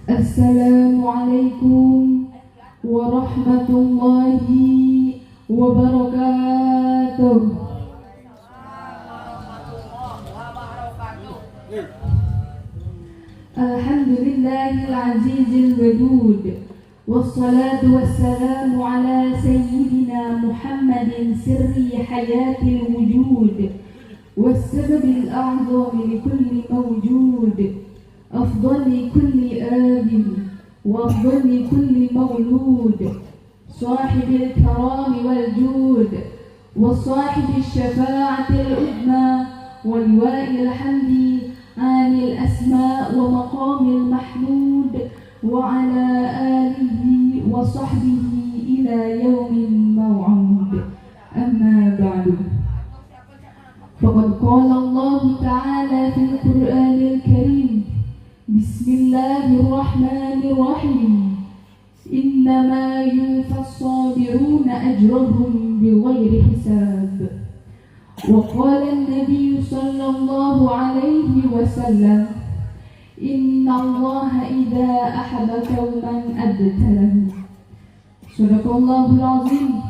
Assalamualaikum warahmatullahi wabarakatuh. Alhamdulillahil azizil wadud, wassalatu wassalamu ala sayyidina Muhammadin sirri hayatil wujud, wassababil a'zami likulli mawjud, afdali kulli abin wa afdali kulli mawlud, sahibil karami wal jud, wa sahibil syafa'atil udma, wa liwa'il hamdi anil asma wa maqamil mahmud, wa ala alihi wa sahbihi ila yaumin maw'ud. Amma ba'du. Faqad qala Allah ta'ala fil Qur'anil Karim, Bismillahirrahmanirrahim, innama yuwaffas sabiruna ajrahum bighairi hisab. Wa qala an-nabiy sallallahu alaihi wasallam, inna Allaha idza ahabba qauman abtalahu. Sadaqallahul azim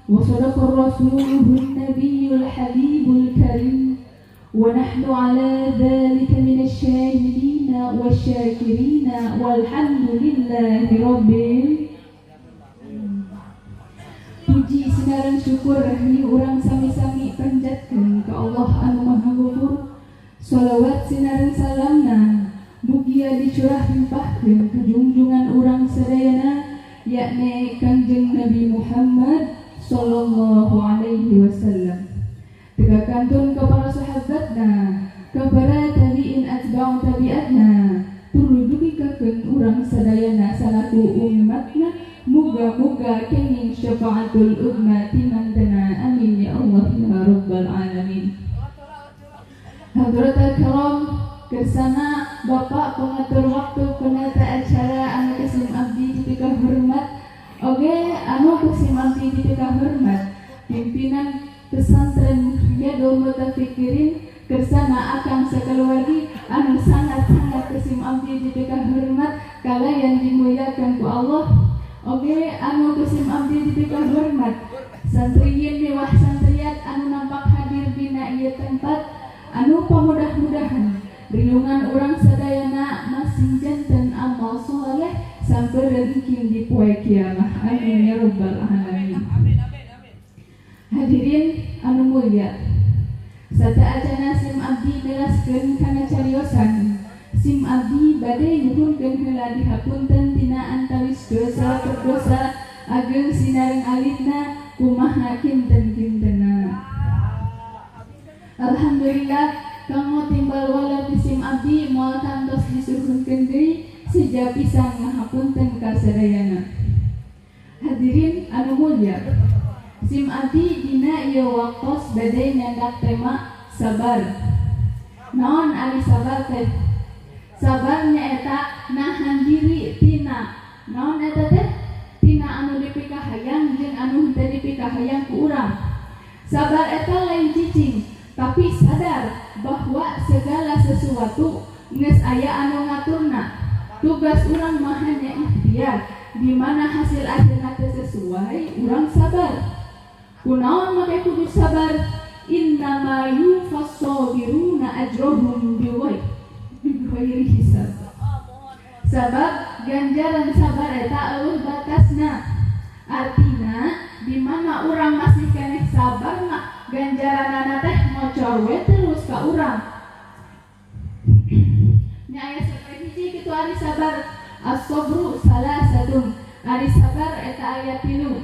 wa sadaqa rasuluhun nabiyyul habibul karim, wa nahnu ala dzalika minasy syahidina wasyakirina walhamdulillahi rabbil. Puji sinareng syukur ni urang sami-sami panjatkeun ka Allah anu Maha Ghafur. Shalawat sinareng salamna mugia dicurah limpahkeun ka junjungan urang sadayana, yakni Kangjeng Nabi Muhammad sallallahu alaihi wasallam. Tega kantun ka para sahabatna, ka para tabi'in atba'u tabi'atna, tuluy dugi kakeun urang sadayana salaku umatna, muga-muga kenging syafaatul umma timantena. Amin ya Allah ya rabbal alamin. Hadratal karam, kersana Bapak pengatur waktu penata acara anu ku sim abdi dipika hormat, oge anu ku sim abdi dipika hormat pimpinan pesantren Riyadul Mutafikirin, kersana akang sakeluargi anu sangat-sangat ku sim abdi dipika hormat kalayan dimuliakan ku Allah, oge anu ku sim abdi dipika hormat santriyin miwah santriat anu nampak hadir dina ieu tempat, anu pamudah-mudahan rinungan urang sadayana masing janten amal soleh sampereun engking di poe kiamah. Amin ya rabbal alamin. Hadirin anu mulia, sateuacanna sim abdi jelaskeun kana cariosan, sim abdi bade nyuhunkeun heula dihapunten tina antawis dosa perdosa ageng sinareng alitna kumaha kinten-kintenna. Alhamdulillah kanggo timbal waler ti sim abdi moal kantos disuhunkeun deui, seja pisan ngahapunten ka sadayana. Hadirin anu mulia, sim abdi dina ieu waktos bade nyandak tema sabar. Naon ari sabar teh? Sabar nyaeta nahan diri tina naon eta teh? Tina anu dipikahayang jeung anu henteu dipikahayang ku urang. Sabar eta lain cicing, tapi sadar bahwa segala sesuatu geus aya anu ngaturna. Tugas urang mah hanya ikhtiar, di mana hasil akhirna teu sesuai, urang sabar. Kunaon make kudu sabar? Innama yuwaffas sabiruna ajrahum bighairi hisab. Sabab ganjaran sabar eta euweuh batasna. Artina di mana urang masih keneh sabar mah ganjaranana teh ngocor we terus ka urang. Nya aya hiji kitu ari sabar, as-sabru salasatun. Ari sabar eta aya tilu.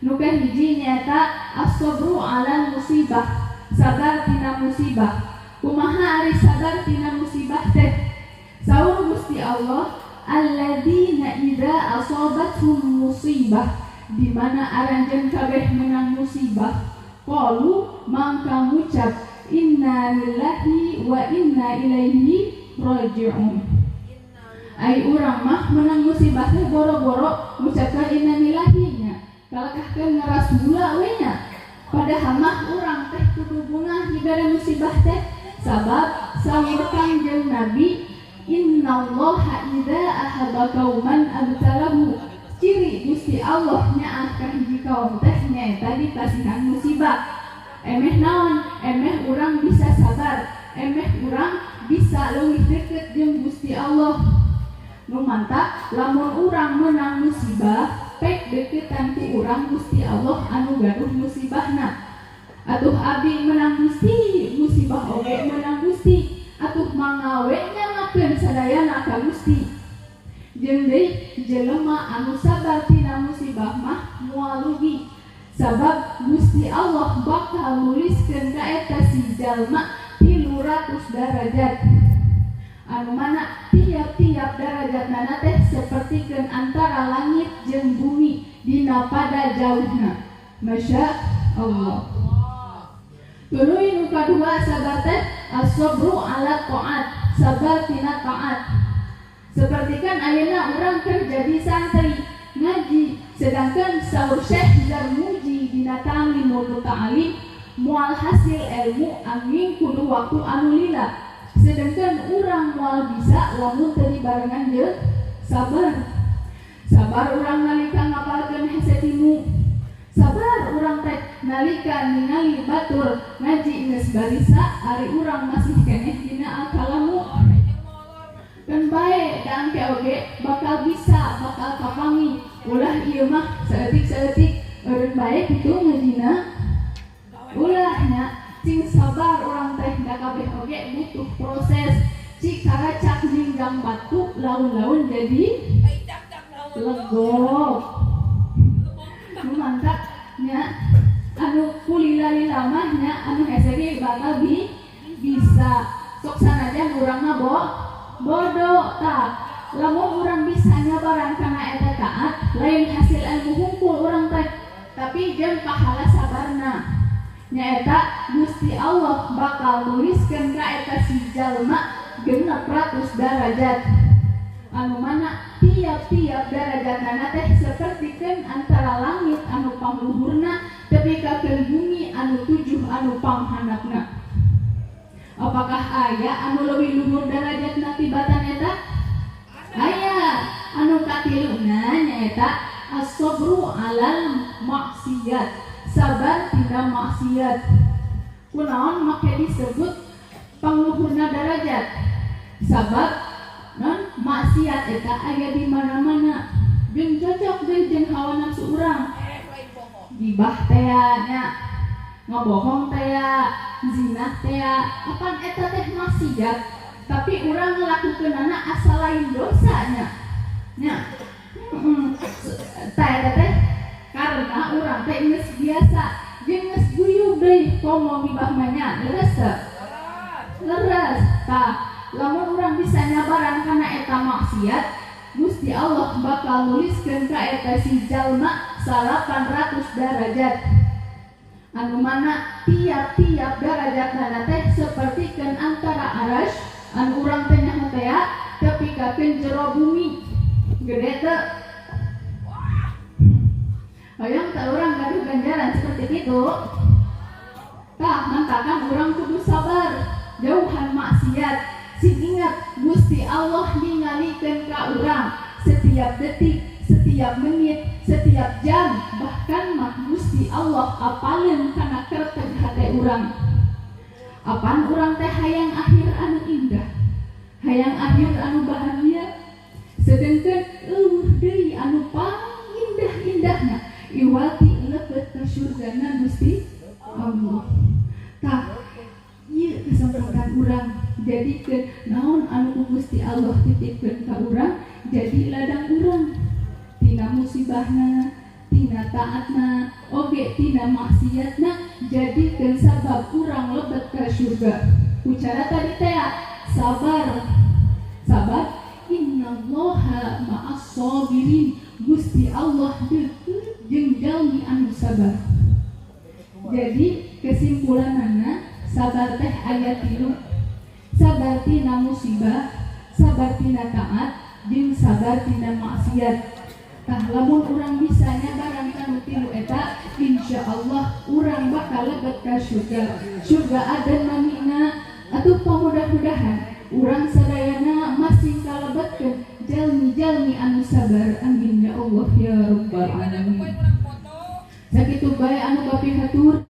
Nu kahiji nyaeta as-sabru ala musibah, sabar tina musibah. Kumaha ari sabar tina musibah teh? Saur Gusti Allah, alladzina idza asabathum musibah, di mana aranjeun kabeh menang musibah, qalu mangka ngucap inna lillahi wa inna ilaihi raji'un. Ai urang mah menang musibah teh boro-boro ngucapkeun inna lillahi nya, kalakahkeun ngaras gula we nya. Padahal mah urang teh kudu bungah dibere musibah teh, sabab saur Kangjeng Nabi Innallaha idza ahabba qauman abtalahu. Ciri Gusti Allah nyaah ka hiji kaum teh nyaeta dipasihan musibah. Emeh naon? Emeh urang bisa sabar, emeh urang bisa leuwih deket jeung Gusti Allah. Nu mantap lamun urang menang musibah pek deketan ku urang Gusti Allah anu gaduh musibahna. Atuh abdi menang Gusti, musibah oge menang Gusti. Atuh mangawe nyangakeun sadayana ka Gusti. Jeung deui jelema anu sabar tina musibah mah moal rugi. Sabab Gusti Allah bakal nuliskeun ka eta si jalma 300 darajat. Anu mana tiap-tiap darajatna teh sapertikeun antara langit jeung bumi dina pada jauhna. Masya Allah. Tuluy nu kadua sabar teh as-sabru ala taat, sabar tina taat. Sapertikeun ayeuna urang keur jadi santri ngaji, sedangkan saur Syekh Zarmuji dina Ta'limul Muta'alim moal hasil ilmu angin kudu waktu anu lila. Sedangkan urang moal bisa lamun teu dibarengan jeung sabar. Sabar urang nalika ngapalkeun hese timu. Sabar urang teh nalika ningali batur ngaji geus barisa ari urang masih keneh dina al-kalamu. Kan bae da engke oge bakal bisa bakal kapangi. Ulah ieu mah saeutik-saeutik eureun bae kitu ngajina. Ulahnya cing sabar urang teh da kabeh oge butuh proses. Cik karacak ninggang batu laun-laun jadi legok. Nu mantap nya anu kulila-lila mah nya anu hese ge bakal bisa. Sok sanajan urang mah bodoh tah. Lamun urang bisa nyabaran kana eta taat, lain hasil ilmu hungkul urang teh, tapi jeung pahala sabarna. Nyaeta Gusti Allah bakal nuliskeun ka eta si jalma 600 darajat. Anu mana tiap-tiap darajatna teh sapertikeun antara langit anu pangluhurna tepi ka bumi anu tujuh anu panghandapna. Apakah aya anu leuwih luhur darajatna tibatan eta? Aya. Anu katiluna nyaeta as-sabru alal maksiat, sabar tina maksiat. Kunaon make disebut pangluhurna darajat? Sabab non maksiat eta aya di mana-mana jeung cocok deui jeung hawa nafsu urang. Gibah teh nya, ngabohong teh, zina teh, apan eta teh maksiat, tapi urang ngelakukeunana asa lain dosanya. Nya. Tah eta teh karena urang teh geus biasa jeung geus guyub deui komo gibah mah nya, leres teu? Leres. Tah, lamun urang bisa nyabaran kana eta maksiat, Gusti Allah bakal nuliskeun ka eta si jalma 800 darajat. Anu mana tiap-tiap darajatna teh sapertikeun antara arasy anu urang teh nyaho teh tepi ka jero bumi. Gede teu? Hoyong teu urang gaduh ganjaran seperti itu? Tah, mantakan urang kudu sabar, jauhan maksiat. Sing ingat Gusti Allah ningalikeun ka urang setiap detik, setiap menit, setiap jam, bahkan mah Gusti Allah apaleun kana kerteg hate urang. Apan urang teh hayang akhir anu indah, hayang akhir anu bahagia, sedengkeun eueuh deui anu pangindah-indahna iwati lebet ka surgana Gusti Allah. Tah, ieu kesempatan urang jadikeun naon anu ku Gusti Allah titipkeun ka urang jadi ladang urang tina musibahna, tina taatna, oge tina maksiatna, jadikeun sabab urang lebet ka surga. Ku cara tadi teh sabar. Sabar, innallaha ma'as sabirin. Gusti Allah deukeut jeung jalmi anu sabar. Jadi kesimpulanana sabar teh aya tilu. Sabar tina musibah, sabar tina taat, jeung sabar tina maksiat. Tah lamun urang bisa nyabaran kanu tilu eta, insyaallah urang bakal lebet ka surga. Surga adan mamina. Atuh pamudah-mudahan Urang sadayana masing kalebetkeun jalmi-jalmi anu sabar. Amin ya Allah ya Rabbal alamin. Sakitu bae anu kapihatur.